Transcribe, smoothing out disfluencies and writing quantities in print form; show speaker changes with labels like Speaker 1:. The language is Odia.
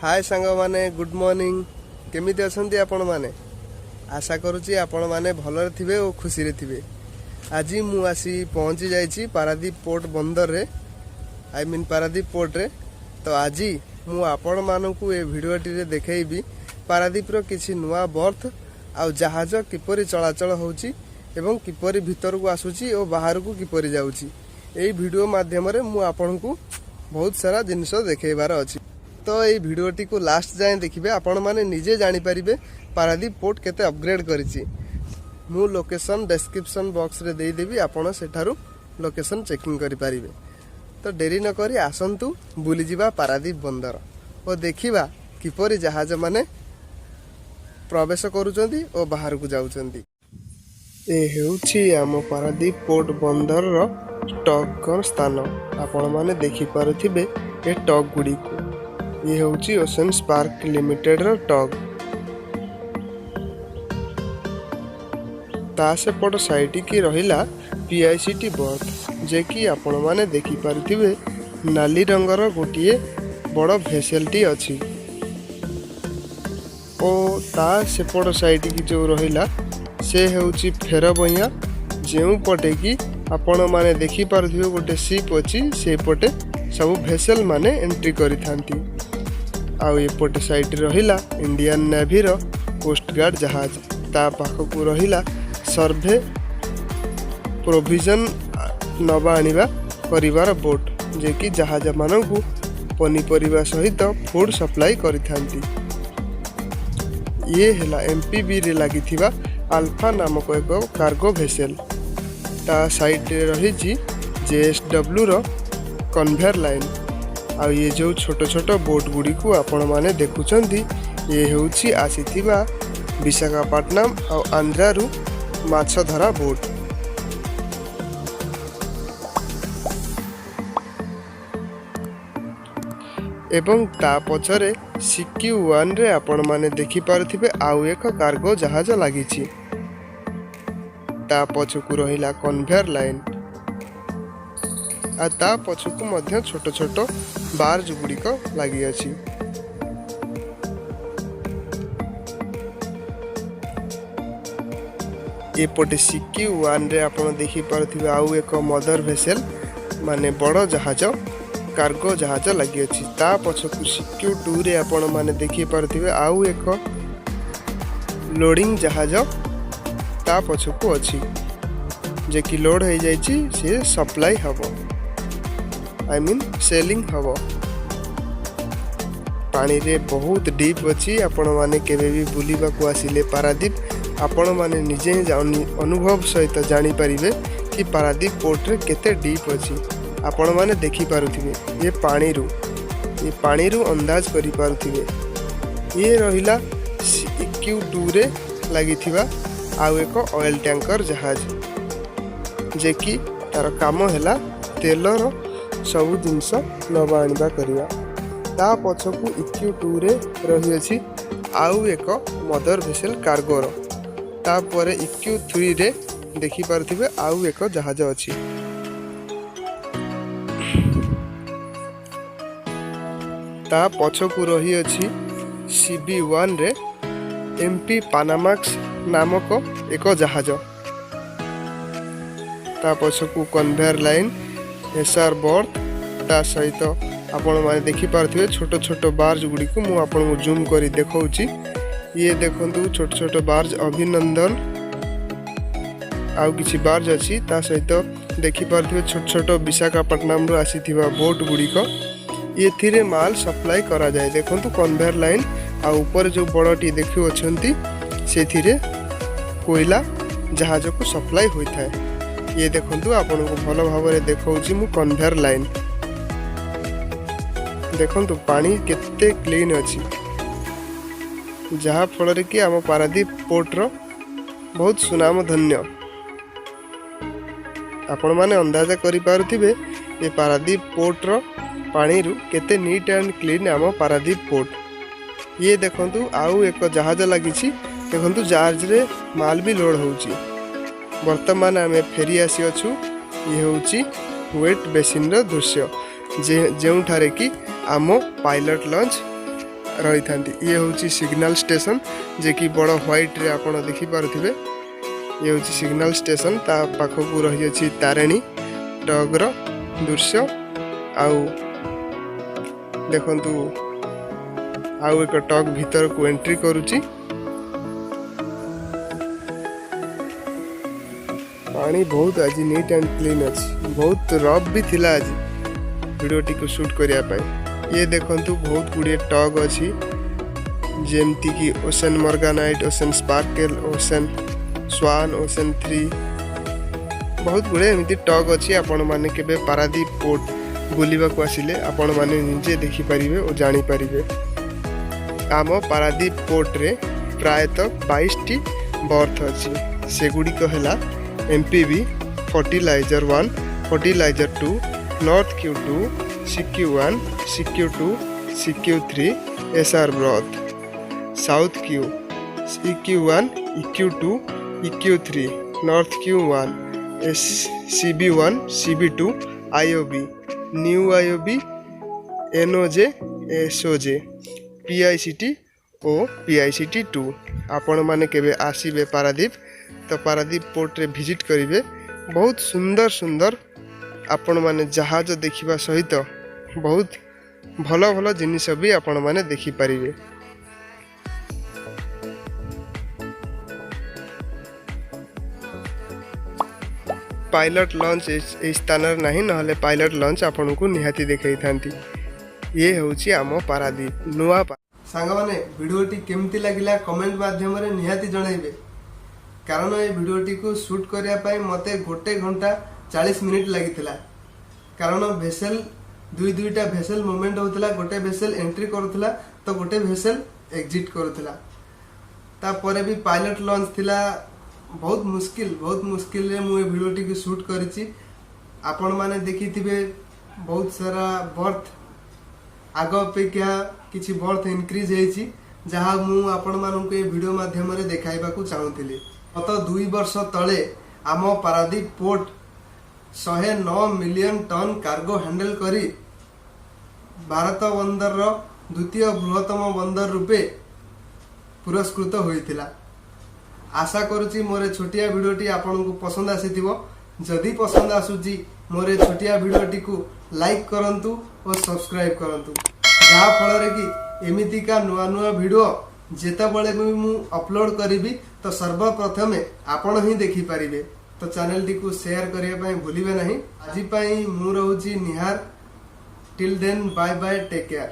Speaker 1: ହାଏ ସାଙ୍ଗମାନେ, ଗୁଡ୍ ମର୍ଣ୍ଣିଂ। କେମିତି ଅଛନ୍ତି ଆପଣମାନେ? ଆଶା କରୁଛି ଆପଣମାନେ ଭଲରେ ଥିବେ ଓ ଖୁସିରେ ଥିବେ। ଆଜି ମୁଁ ଆସି ପହଞ୍ଚି ଯାଇଛି ପାରାଦୀପ ପୋର୍ଟ ବନ୍ଦରରେ, I mean Paradip ପୋର୍ଟରେ। ତ ଆଜି ମୁଁ ଆପଣମାନଙ୍କୁ ଏ ଭିଡ଼ିଓଟିରେ ଦେଖେଇବି ପାରାଦୀପର କିଛି ନୂଆ ବର୍ଥ ଆଉ ଜାହାଜ କିପରି ଚଳାଚଳ ହେଉଛି ଏବଂ କିପରି ଭିତରକୁ ଆସୁଛି ଓ ବାହାରକୁ କିପରି ଯାଉଛି। ଏଇ ଭିଡ଼ିଓ ମାଧ୍ୟମରେ ମୁଁ ଆପଣଙ୍କୁ ବହୁତ ସାରା ଜିନିଷ ଦେଖେଇବାର ଅଛି। ତ ଏଇ ଭିଡ଼ିଓଟିକୁ ଲାଷ୍ଟ ଯାଏଁ ଦେଖିବେ, ଆପଣମାନେ ନିଜେ ଜାଣିପାରିବେ ପାରାଦୀପ ପୋର୍ଟ କେତେ ଅପଗ୍ରେଡ୍ କରିଛି। ମୁଁ ଲୋକେସନ୍ ଡେସ୍କ୍ରିପସନ୍ ବକ୍ସରେ ଦେଇଦେବି, ଆପଣ ସେଠାରୁ ଲୋକେସନ୍ ଚେକିଂ କରିପାରିବେ। ତ ଡେରି ନକରି ଆସନ୍ତୁ ବୁଲିଯିବା ପାରାଦୀପ ବନ୍ଦର ଓ ଦେଖିବା କିପରି ଜାହାଜମାନେ ପ୍ରବେଶ କରୁଛନ୍ତି ଓ ବାହାରକୁ ଯାଉଛନ୍ତି। ଏ ହେଉଛି ଆମ ପାରାଦୀପ ପୋର୍ଟ ବନ୍ଦରର ଟଗ୍ ସ୍ଥାନ। ଆପଣମାନେ ଦେଖିପାରୁଥିବେ ଏ ଟଗ୍ ଗୁଡ଼ିକୁ। ଇଏ ହେଉଛି ଓସେନ୍ ସ୍ପାର୍କ ଲିମିଟେଡର ଟଗ୍। ତା ସେପଟ ସାଇଡିକି ରହିଲା ପିଆଇସିଟି ବର୍ଥ, ଯେ କି ଆପଣମାନେ ଦେଖିପାରୁଥିବେ ନାଲି ରଙ୍ଗର ଗୋଟିଏ ବଡ଼ ଭେସେଲଟି ଅଛି। ଓ ତା ସେପଟ ସାଇଡିକି ଯେଉଁ ରହିଲା ସେ ହେଉଛି ଫେରବଇଁଆ, ଯେଉଁ ପଟେ କି ଆପଣମାନେ ଦେଖିପାରୁଥିବେ ଗୋଟେ ସିପ୍ ଅଛି, ସେଇପଟେ ସବୁ ଭେସେଲ ମାନେ ଏଣ୍ଟ୍ରି କରିଥାନ୍ତି। ଆଉ ଏପଟେ ସାଇଡ୍ ରହିଲା ଇଣ୍ଡିଆନ୍ ନେଭିର କୋଷ୍ଟଗାର୍ଡ ଜାହାଜ। ତା ପାଖକୁ ରହିଲା ସର୍ଭେ ପ୍ରୋଭିଜନ ନେବା ଆଣିବା କରିବାର ବୋଟ୍, ଯେ କି ଜାହାଜମାନଙ୍କୁ ପନିପରିବା ସହିତ ଫୁଡ୍ ସପ୍ଲାଇ କରିଥାନ୍ତି। ଇଏ ହେଲା ଏମ୍ପିବିରେ ଲାଗିଥିବା ଆଲଫା ନାମକ ଏକ କାର୍ଗୋ ଭେସେଲ। ତା ସାଇଡ଼ରେ ରହିଛି ଜେଏସ୍ଡବ୍ଲ୍ୟୁର କନଭେୟର ଲାଇନ୍। ଆଉ ଇଏ ଯେଉଁ ଛୋଟ ଛୋଟ ବୋଟ୍ ଗୁଡ଼ିକୁ ଆପଣମାନେ ଦେଖୁଛନ୍ତି, ଇଏ ହେଉଛି ଆସିଥିବା ବିଶାଖାପାଟଣାମ ଆଉ ଆନ୍ଧ୍ରାରୁ ମାଛ ଧରା ବୋଟ୍। ଏବଂ ତା ପଛରେ ସିକ୍ୟୁ ୱାନ୍ରେ ଆପଣମାନେ ଦେଖିପାରୁଥିବେ ଆଉ ଏକ କାର୍ଗୋ ଜାହାଜ ଲାଗିଛି। ତା ପଛକୁ ରହିଲା କନଭେୟର ଲାଇନ୍ ଆଉ ତା ପଛକୁ ମଧ୍ୟ ଛୋଟ ଛୋଟ ବାର୍ଜ ଗୁଡ଼ିକ ଲାଗିଅଛି। ଏପଟେ ସିକ୍ୟୁ ୱାନ୍ରେ ଆପଣ ଦେଖିପାରୁଥିବେ ଆଉ ଏକ ମଦର ଭେସେଲ, ମାନେ ବଡ଼ ଜାହାଜ, କାର୍ଗୋ ଜାହାଜ ଲାଗିଅଛି। ତା ପଛକୁ ସିକ୍ୟୁ ଟୁରେ ଆପଣମାନେ ଦେଖିପାରୁଥିବେ ଆଉ ଏକ ଲୋଡ଼ିଂ ଜାହାଜ ତା ପଛକୁ ଅଛି, ଯେ କି ଲୋଡ଼ ହେଇଯାଇଛି, ସିଏ ସପ୍ଲାଇ ହେବ, I mean selling ହେବ। ପାଣିରେ ବହୁତ ଡିପ୍ ଅଛି। ଆପଣମାନେ କେବେ ବି ବୁଲିବାକୁ ଆସିଲେ ପାରାଦୀପ, ଆପଣମାନେ ନିଜେ ହିଁ ଅନୁଭବ ସହିତ ଜାଣିପାରିବେ କି ପାରାଦୀପ ପୋର୍ଟରେ କେତେ ଡିପ୍ ଅଛି। ଆପଣମାନେ ଦେଖିପାରୁଥିବେ ଏ ପାଣିରୁ ଅନ୍ଦାଜ କରିପାରୁଥିବେ। ଇଏ ରହିଲା କ୍ୟୁ ଟୁରେ ଲାଗିଥିବା ଆଉ ଏକ ଅଏଲ୍ ଟ୍ୟାଙ୍କର ଜାହାଜ, ଯେ କି ତାର କାମ ହେଲା ତେଲର ସବୁ ଜିନିଷ ନେବା ଆଣିବା କରିବା। ତା ପଛକୁ ଇକ୍ୟୁ ଟୁରେ ରହିଅଛି ଆଉ ଏକ ମଦର ଭେସେଲ କାର୍ଗୋର। ତାପରେ ଇକ୍ୟୁ ଥ୍ରୀରେ ଦେଖିପାରୁଥିବେ ଆଉ ଏକ ଜାହାଜ ଅଛି। ତା ପଛକୁ ରହିଅଛି ସିବି ୱାନ୍ରେ ଏମ୍ପି ପାନାମାକ୍ସ ନାମକ ଏକ ଜାହାଜ। ତା ପଛକୁ କନଭେୟର ଲାଇନ୍, ଏସ୍ଆର୍ ବର୍ଥ। ତା ସହିତ ଆପଣମାନେ ଦେଖିପାରୁଥିବେ ଛୋଟ ଛୋଟ ବାର୍ଜ ଗୁଡ଼ିକୁ। ମୁଁ ଆପଣଙ୍କୁ ଜୁମ୍ କରି ଦେଖାଉଛି। ଇଏ ଦେଖନ୍ତୁ ଛୋଟ ଛୋଟ ବାର୍ଜ, ଅଭିନନ୍ଦନ, ଆଉ କିଛି ବାର୍ଜ ଅଛି। ତା ସହିତ ଦେଖିପାରୁଥିବେ ଛୋଟ ଛୋଟ ବିଶାଖାପଟନମରୁ ଆସିଥିବା ବୋଟ୍ ଗୁଡ଼ିକ। ଏଥିରେ ମାଲ ସପ୍ଲାଇ କରାଯାଏ। ଦେଖନ୍ତୁ କନଭେୟର ଲାଇନ୍ ଆଉ ଉପରେ ଯେଉଁ ବଡ଼ଟି ଦେଖୁଅଛନ୍ତି, ସେଥିରେ କୋଇଲା ଜାହାଜକୁ ସପ୍ଲାଇ ହୋଇଥାଏ। ଇଏ ଦେଖନ୍ତୁ, ଆପଣଙ୍କୁ ଭଲ ଭାବରେ ଦେଖାଉଛି ମୁଁ କନଭେୟର ଲାଇନ୍। ଦେଖନ୍ତୁ ପାଣି କେତେ କ୍ଲିନ୍ ଅଛି, ଯାହା ଫଳରେ କି ଆମ ପାରାଦୀପ ପୋର୍ଟର ବହୁତ ସୁନାମ ଧନ୍ୟ। ଆପଣମାନେ ଅନ୍ଦାଜା କରିପାରୁଥିବେ ଏ ପାରାଦୀପ ପୋର୍ଟର ପାଣିରୁ କେତେ ନିଟ୍ ଆଣ୍ଡ କ୍ଲିନ୍ ଆମ ପାରାଦୀପ ପୋର୍ଟ। ଇଏ ଦେଖନ୍ତୁ ଆଉ ଏକ ଜାହାଜ ଲାଗିଛି। ଦେଖନ୍ତୁ, ଜାହାଜରେ ମାଲ ବି ଲୋଡ଼ ହେଉଛି। ବର୍ତ୍ତମାନ ଆମେ ଫେରି ଆସିଅଛୁ। ଇଏ ହେଉଛି ୱେଟ୍ ବେସିନ୍ର ଦୃଶ୍ୟ, ଯେଉଁଠାରେ କି ଆମ ପାଇଲଟ ଲଞ୍ଚ ରହିଥାନ୍ତି। ଇଏ ହେଉଛି ସିଗ୍ନାଲ ଷ୍ଟେସନ, ଯେ କି ବଡ଼ ହ୍ୱାଇଟ୍ରେ ଆପଣ ଦେଖିପାରୁଥିବେ। ଇଏ ହେଉଛି ସିଗ୍ନାଲ ଷ୍ଟେସନ। ତା ପାଖକୁ ରହିଅଛି ତାରିଣୀ ଟଗ୍ର ଦୃଶ୍ୟ। ଆଉ ଦେଖନ୍ତୁ, ଆଉ ଏକ ଟଗ୍ ଭିତରକୁ ଏଣ୍ଟ୍ରି କରୁଛି। ପାଣି ବହୁତ ଆଜି ନିଟ୍ ଆଣ୍ଡ କ୍ଲିନ୍ ଅଛି। ବହୁତ ରଫ୍ ବି ଥିଲା ଆଜି ଭିଡ଼ିଓଟିକୁ ସୁଟ୍ କରିବା ପାଇଁ। ଇଏ ଦେଖନ୍ତୁ, ବହୁତ ଗୁଡ଼ିଏ ଟଗ୍ ଅଛି, ଯେମିତିକି ocean morganite, ocean sparkle, ocean swan, ocean 3, ବହୁତ ଗୁଡ଼ିଏ ଏମିତି ଟଗ୍ ଅଛି। ଆପଣମାନେ କେବେ ପାରାଦୀପ ପୋର୍ଟ ବୁଲିବାକୁ ଆସିଲେ ଆପଣମାନେ ନିଜେ ଦେଖିପାରିବେ ଓ ଜାଣିପାରିବେ। ଆମ ପାରାଦୀପ ପୋର୍ଟରେ ପ୍ରାୟତଃ 22ଟି ବର୍ଥ ଅଛି। ସେଗୁଡ଼ିକ ହେଲା MPB, Fertilizer 1, Fertilizer 2, North Quay 2, CQ 1, CQ 2, CQ 3, SR berth, South Quay, EQ 1, EQ 2, EQ 3, North Quay 1, S CB 1, CB 2, IOB, New IOB, NOJ, SOJ, PICT ଓ PICT 2। ଆପଣମାନେ କେବେ ଆସିବେ ପାରାଦୀପ ତ ପାରାଦୀପ ପୋର୍ଟରେ ଭିଜିଟ୍ କରିବେ। ବହୁତ ସୁନ୍ଦର ସୁନ୍ଦର ଆପଣମାନେ ଜାହାଜ ଦେଖିବା ସହିତ ବହୁତ ଭଲ ଭଲ ଜିନିଷ ବି ଆପଣମାନେ ଦେଖିପାରିବେ। ପାଇଲଟ ଲଞ୍ଚ ଏଇ ସ୍ଥାନରେ ନାହିଁ, ନହେଲେ ପାଇଲଟ ଲଞ୍ଚ ଆପଣଙ୍କୁ ନିହାତି ଦେଖେଇଥାନ୍ତି। ଇଏ ହେଉଛି ଆମ ପାରାଦୀପ ନୂଆ। ସାଙ୍ଗମାନେ, ଭିଡ଼ିଓଟି କେମିତି ଲାଗିଲା କମେଣ୍ଟ ମାଧ୍ୟମରେ ନିହାତି ଜଣାଇବେ, କାରଣ ଏ ଭିଡ଼ିଓଟିକୁ ସୁଟ୍ କରିବା ପାଇଁ ମୋତେ 1 ଘଣ୍ଟା 40 ମିନିଟ୍ ଲାଗିଥିଲା। କାରଣ ଭେସେଲ ଦୁଇ ଦୁଇଟା ଭେସେଲ ମୁଭମେଣ୍ଟ ହେଉଥିଲା। ଗୋଟେ ଭେସେଲ ଏଣ୍ଟ୍ରି କରୁଥିଲା ତ ଗୋଟେ ଭେସେଲ ଏକ୍ଜିଟ୍ କରୁଥିଲା। ତାପରେ ବି ପାଇଲଟ ଲଞ୍ଚ ଥିଲା। ବହୁତ ମୁସ୍କିଲ, ବହୁତ ମୁସ୍କିଲରେ ମୁଁ ଏ ଭିଡ଼ିଓଟିକୁ ସୁଟ୍ କରିଛି। ଆପଣମାନେ ଦେଖିଥିବେ, ବହୁତ ସାରା ବର୍ଥ, ଆଗ ଅପେକ୍ଷା କିଛି ବର୍ଥ ଇନକ୍ରିଜ୍ ହେଇଛି, ଯାହା ମୁଁ ଆପଣମାନଙ୍କୁ ଏ ଭିଡ଼ିଓ ମାଧ୍ୟମରେ ଦେଖାଇବାକୁ ଚାହୁଁଥିଲି। ଗତ 2 ବର୍ଷ ତଳେ ଆମ Paradip port 109 million ton cargo handle କରି ଭାରତ ବନ୍ଦରର ଦ୍ୱିତୀୟ ବୃହତ୍ତମ ବନ୍ଦର ରୂପେ ପୁରସ୍କୃତ ହୋଇଥିଲା। ଆଶା କରୁଛି ମୋର ଏ ଛୋଟିଆ ଭିଡ଼ିଓଟି ଆପଣଙ୍କୁ ପସନ୍ଦ ଆସିଥିବ। ଯଦି ପସନ୍ଦ ଆସୁଛି, ମୋର ଏ ଛୋଟିଆ ଭିଡ଼ିଓଟିକୁ ଲାଇକ୍ କରନ୍ତୁ ଓ ସବସ୍କ୍ରାଇବ୍ କରନ୍ତୁ, ଯାହାଫଳରେ କି ଏମିତିକା ନୂଆ ନୂଆ ଭିଡ଼ିଓ ଯେତେବେଳେ ବି ମୁଁ ଅପଲୋଡ଼ କରିବି ତ ସର୍ବପ୍ରଥମେ ଆପଣ ହିଁ ଦେଖିପାରିବେ। ତ ଚ୍ୟାନେଲଟିକୁ ସେୟାର କରିବା ପାଇଁ ଭୁଲିବେ ନାହିଁ। ଆଜି ପାଇଁ ମୁଁ ରହୁଛି Nihar. Till then, bye bye, take care.